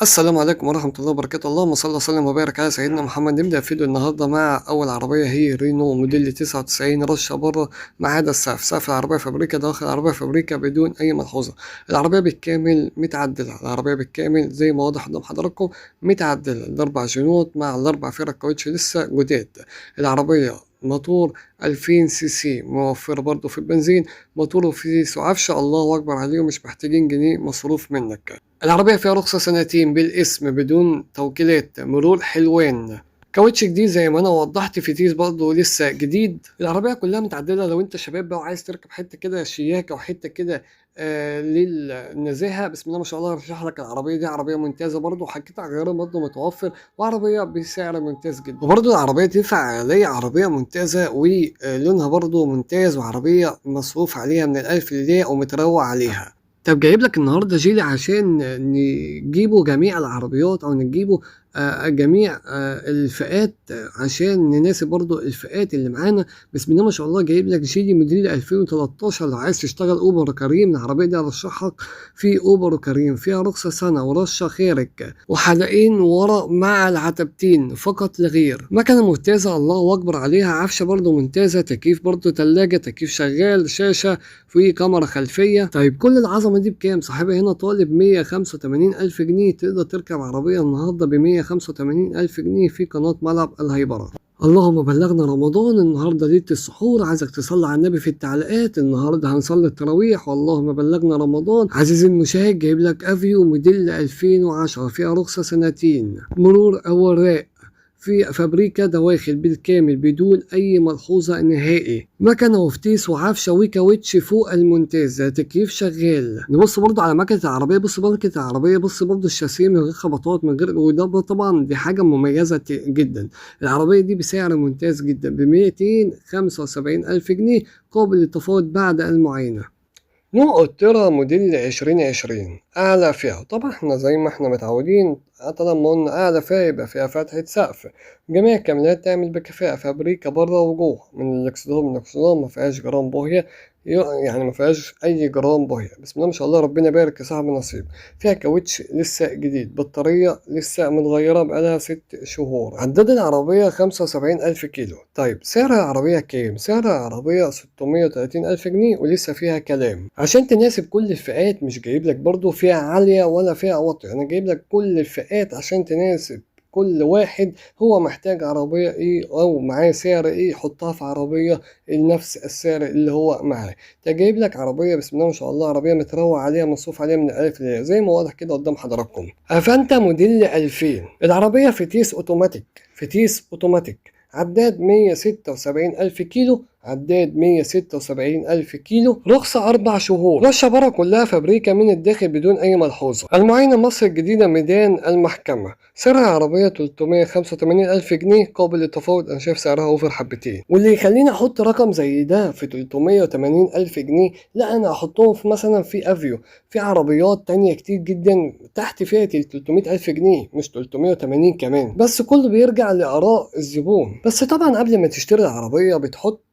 السلام عليكم ورحمة الله وبركاته. اللهم صل وسلم وبارك على سيدنا محمد. نبدأ فيديو النهاردة مع أول عربية، هي رينو موديل 99، رشة بره ما عدا السقف. سقف العربية فابريكا، داخل العربية فابريكا بدون أي ملحوظة. العربية بالكامل متعدلة، العربية بالكامل زي ما واضح قدام حضراتكم متعدلة، الأربع جنوط مع الأربع فرق كاوتش لسه جداد. العربية موتور 2000 سي سي، موفر برضه في البنزين، موتوره فيه عفشة الله أكبر عليه، ومش محتاجين جنيه مصروف منك. العربية فيها رخصة سنتين بالاسم بدون توكيلات، مرور حلوان، كاوتش جديد زي ما انا وضحت، فتيس برضه لسه جديد. العربية كلها متعدلة. لو انت شباب بقى وعايز تركب حتة كده شياكة وحتة كده للنزاهة، بسم الله ما شاء الله ارشح لك العربية دي، عربية ممتازة برضه، وحكيت على غيرها برضه متوفر، وعربية بسعر ممتاز جدا. وبرضه العربية تنفع عليا، عربية ممتازة ولونها برضه ممتاز، وعربية مصروف عليها من الألف للياء ومتروق عليها. طب جايب لك النهارده جيلي عشان نجيبه جميع العربيات، او نجيبه جميع الفئات، عشان نناسب برضو الفئات اللي معانا. بسم الله ما شاء الله جايب لك جيلي موديل 2013. لو عايز تشتغل اوبر وكريم، العربية دي ارشحك في اوبر وكريم. فيها رخصه سنة ورشه خارج وحلقين ورا مع العتبتين فقط لغير. مكنه ممتازة الله اكبر عليها، عفشه برضو ممتازة، تكييف برضو، تلاجة، تكييف شغال، شاشة، في كاميرا خلفية. طيب كل العظمة دي بكام؟ صاحبها هنا طالب 185 الف جنيه. تقدر تركب عربية النهارده ب 185 ألف جنيه في قناة ملعب الهيبرة. اللهم بلغنا رمضان. النهارده ليلة السحور، عايزك تصلي على النبي في التعليقات. النهارده هنصلي التراويح، واللهم بلغنا رمضان. عزيزي المشاهد، جايب لك افيو موديل 2010، فيها رخصة سنتين، مرور اوراق، في فابريكا دواخل بالكامل بدون اي ملحوظة نهائي، مكنة وفتيس وعفشة وكاوتش فوق الممتاز، تكييف شغال. نبص برضو على مكنة العربية، بص مكنة العربية، بص برضو الشاسيه من غير خبطات، من غير، وده طبعا دي حاجة مميزة جدا. العربية دي بسعر ممتاز جدا ب 275 ألف جنيه، قابل للتفاوض بعد المعاينة. نوع أوترا موديل 2020، أعلى فئة. طبعا احنا زي ما احنا متعودين، طالما قلنا أعلى فئة يبقى فيها فتحة سقف، جميع الكاميرات تعمل بكفاءة، فابريكا بره وجوه، من الإكسدام من الإكسدام، ما فيهاش جرام بوهية، يعني ما فيهاش أي جرام بوهية. بسم الله ما شاء الله، ربنا يبارك يا صاحب النصيب. فيها كاوتش لسه جديد، بطارية لسه متغيرة بقالها 6 شهور. عداد العربية 75 ألف كيلو. طيب سعر العربية كام؟ سعر العربية 630 ألف جنيه، ولسه فيها كلام عشان تناسب كل الفئات. مش جايب لك برضو فئة عالية ولا فئة واطية، أنا جايب لك كل الفئات عشان تناسب كل واحد هو محتاج عربية ايه او معاه سعر ايه يحطها في عربية لنفس السعر اللي هو معاه. ده جايب لك عربية بسم الله ما شاء الله، عربية متروق عليها، مصروف عليها من الالف للياء زي ما واضح كده قدام حضراتكم. افانتا موديل 2000، العربية فتيس اوتوماتيك، فتيس اوتوماتيك، عداد 176 ألف كيلو، عداد 176 ألف كيلو، رخصة 4 شهور، رشة بره كلها فابريكا من الداخل بدون أي ملحوظة. المعاينة مصر الجديدة ميدان المحكمة. سعر العربية 385 ألف جنيه، قابل للتفاوض. أنا شايف سعرها over حبتين، واللي يخليني أحط رقم زي ده في 380 ألف جنيه، لا أنا أحطهم في مثلا في أفيو، في عربيات تانية كتير جدا تحت فئة ال 300 ألف جنيه، مش 380 كمان. بس كله بيرجع لآراء الزبون. بس طبعا قبل ما تشتري العربية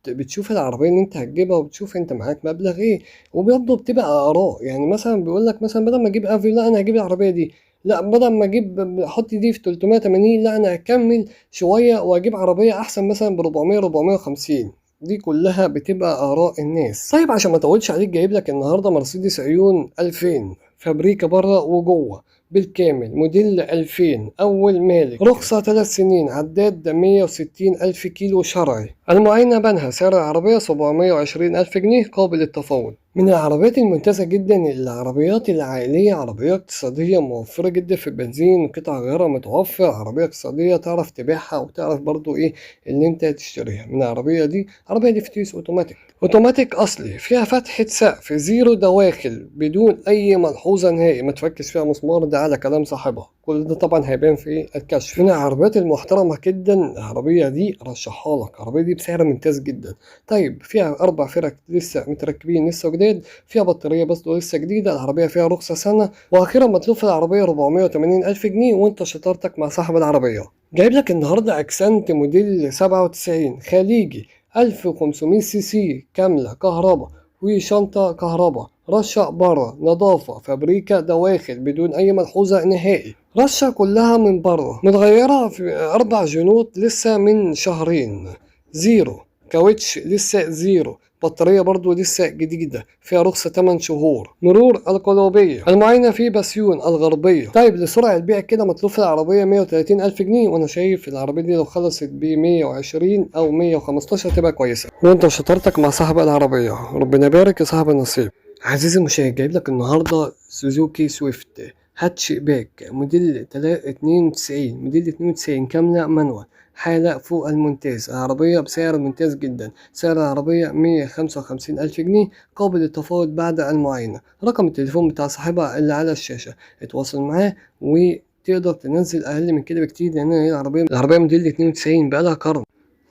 بتشوف العربية اللي انت هتجيبها، وبتشوف انت معاك مبلغ ايه، وبرضه بتبقى آراء. يعني مثلا بيقول لك مثلا بدل ما اجيب افيو، لا انا هجيب العربية دي، لا بدل ما اجيب احط دي في 380، لا انا هكمل شوية واجيب عربية احسن مثلا ب 400 450. دي كلها بتبقى آراء الناس. طيب عشان ما اطولش عليك، جايب لك النهارده مرسيدس عيون 2000، فابريكا بره وجوه بالكامل، موديل 2000، أول مالك، رخصة 3 سنين، عداد 160 ألف كيلو شرعي. المعاينة بنها. سعر العربية 720 ألف جنيه، قابل للتفاوض. من العربيات الممتازة جدا العربيات العائلية، عربية اقتصادية موفرة جدا في البنزين، قطع غيارها متوفر، عربية اقتصادية تعرف تبيعها وتعرف برضو ايه اللي انت تشتريها. من العربية دي، العربية دي فتيس اوتوماتيك، اوتوماتيك اصلي، فيها فتحة سقف، zero دواخل بدون اي ملحوظة نهائي، ما تفكش فيها مسمار، ده على كلام صاحبها. كل ده طبعا هيبان في الكشف. من العربيات المحترمة جدا العربية دي، رشحها لك، العربية دي بسعر ممتاز جدا. طيب فيها 4 فرق لسه متركبين لسه جداد، فيها بطارية بس لسه جديدة، العربية فيها رخصة سنة، وأخيرا مطلوب في العربية 480 ألف جنيه، وانت شطارتك مع صاحب العربية. جايب لك النهاردة اكسنت موديل 97 خليجي، 1500 سي سي، كاملة كهرباء وشنطة كهرباء، رشة بره، نظافة فابريكا دواخل بدون أي ملحوظة نهائي. رشة كلها من بره، متغيرة في 4 جنوط لسه من شهرين، زيرو كاوتش لسه زيرو، بطارية برضو لسه جديدة، فيها رخصة 8 شهور. مرور القلوبية، المعاينة في بسيون الغربية. طيب لسرعة البيع كده مطلوب في العربية 130 ألف جنيه، وأنا شايف العربية دي لو خلصت ب 120 أو 115 تبقى كويسة. وأنت وشطارتك مع صاحب العربية، ربنا يبارك يا صاحب النصيب. عزيزي المشاهد، جايب لك النهاردة سوزوكي سويفت هاتش باك موديل 92، موديل 92 كاملة manual، حالة فوق الممتاز. العربية بسعر ممتاز جدا، سعر العربية 155 ألف جنيه، قابل للتفاوض بعد المعاينة. رقم التليفون بتاع صاحبها اللي على الشاشة، اتواصل معاه وتقدر تنزل أقل من كده بكتير، لأن هي العربية موديل 92 بقالها قرن.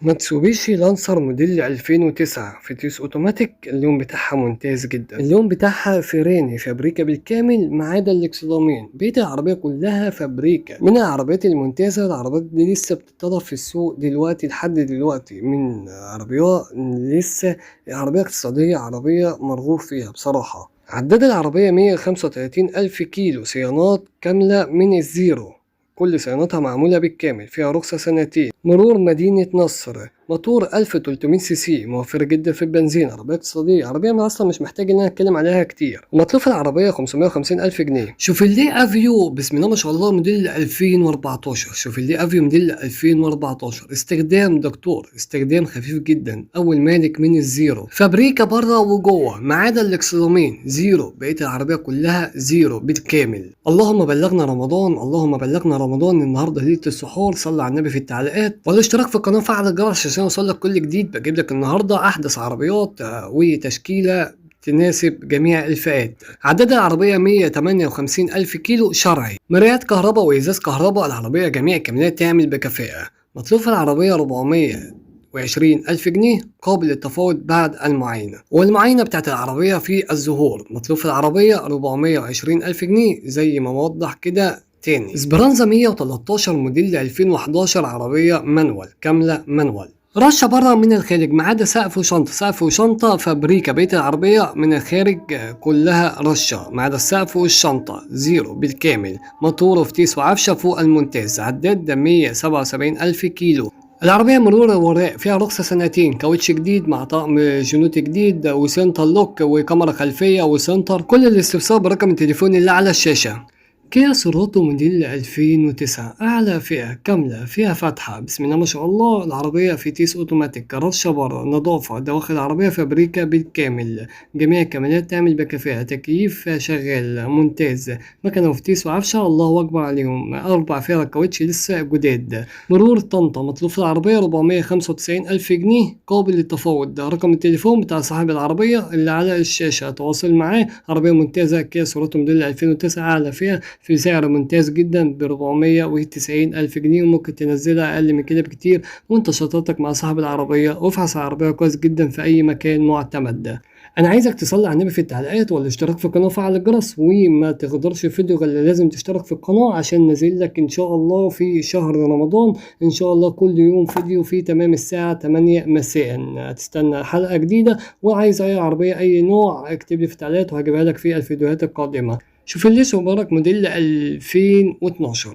ماتسوبيشي لانسر موديل 2009 فتيس اوتوماتيك، اللون بتاعها ممتاز جدا، اللون بتاعها فيراني فابريكا بالكامل ما عدا الاكسدامين، بقية العربية كلها فابريكا. من العربيات الممتازة، العربيات دي لسه بتطلب في السوق دلوقتي لحد دلوقتي، من عربيات لسه عربية اقتصادية، عربية مرغوب فيها بصراحة. عداد العربية 135 ألف كيلو، صيانات كاملة من الزيرو، كل صيانتها معمولة بالكامل، فيها رخصة سنتين. مرور مدينة نصر، موتور 1300 سي سي، موفر جدا في البنزين، عربية اقتصادية، عربية من أصلا مش محتاج إن أنا أتكلم عليها كتير. ومطلوب العربية 550 ألف جنيه. شوفيليه أفيو بسم الله ما شاء الله موديل 2014، شوفيليه أفيو موديل 2014، استخدام دكتور، استخدام خفيف جدا، أول مالك من الزيرو، فابريكا بره وجوه ما عدا الاكسدامين زيرو، بقية العربية كلها زيرو بالكامل. اللهم بلغنا رمضان، اللهم بلغنا رمضان. النهارده ليلة السحور، صلى على النبي في التعليقات والاشتراك في القناة وفعل الجرس عشان يوصل لك كل جديد. بجيب لك النهارده احدث عربيات وتشكيله تناسب جميع الفئات. عدد العربية 158 ألف كيلو شرعي، مرايات كهرباء وإزاز كهرباء، العربية جميع الكاميرات تعمل بكفاءة. مطلوب في العربية 420 ألف جنيه، قابل للتفاوض بعد المعاينة، والمعاينة بتاعت العربية في الزهور. مطلوب في العربية 420 ألف جنيه زي ما موضح كده تاني. اسبرانزا 113 موديل 2011، عربية manual كاملة manual، رشة بره من الخارج ما عدا سقف وشنطة، سقف وشنطة فابريكا، بقية العربية من الخارج كلها رشة ما عدا السقف والشنطة زيرو بالكامل. موتور وفتيس وعفشة فوق الممتاز، عداد 177 ألف كيلو. العربية مرور وراء، فيها رخصة سنتين، كاوتش جديد مع طقم جنوط جديد و center lock وكاميرا خلفية و center. كل الاستفسار برقم التليفون اللي على الشاشة. كيا سيراتو موديل 2009، أعلى فئة كاملة، فيها فتحة بسم الله ما شاء الله. العربية فتيس أوتوماتيك، رشة بره، نظافة دواخل العربية فابريكا بالكامل، جميع الكمالات تعمل بكفاءة، تكييف شغال ممتاز، مكنة وفتيس وعفشة الله أكبر عليهم، 4 فئة كاوتش لسه جداد. مرور طنطا، مطلوب في العربية 495 ألف جنيه، قابل للتفاوض. رقم التليفون بتاع صاحب العربية اللي على الشاشة، تواصل معاه. عربية ممتازة كيا سيراتو موديل 2009، أعلى فئة، في سعر ممتاز جدا ب 490 ألف جنيه، وممكن تنزلها أقل من كده بكتير وانت شطارتك مع صاحب العربية. وافحص العربية كويس جدا في أي مكان معتمد. أنا عايزك تصلي على النبي في التعليقات والاشتراك في القناة وفعل الجرس، وما تغدرش الفيديو غير لازم تشترك في القناة عشان نزل لك إن شاء الله في شهر رمضان إن شاء الله كل يوم فيديو في تمام الساعة 8 مساء. هتستنى حلقة جديدة، وعايز أي عربية أي نوع اكتب لي في التعليقات وهجيبها لك في الفيديوهات القادمة. شوفيليه سوبارك موديل 2012،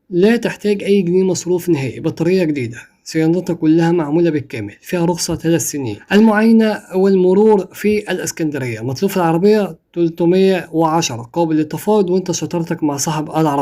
لا تحتاج أي جنيه مصروف نهائي، بطارية جديدة، صيانتها كلها معمولة بالكامل، فيها رخصة 3 سنين. المعاينة والمرور في الإسكندرية. مطلوب في العربية 310، قابل للتفاوض وانت شطارتك مع صاحب العربية.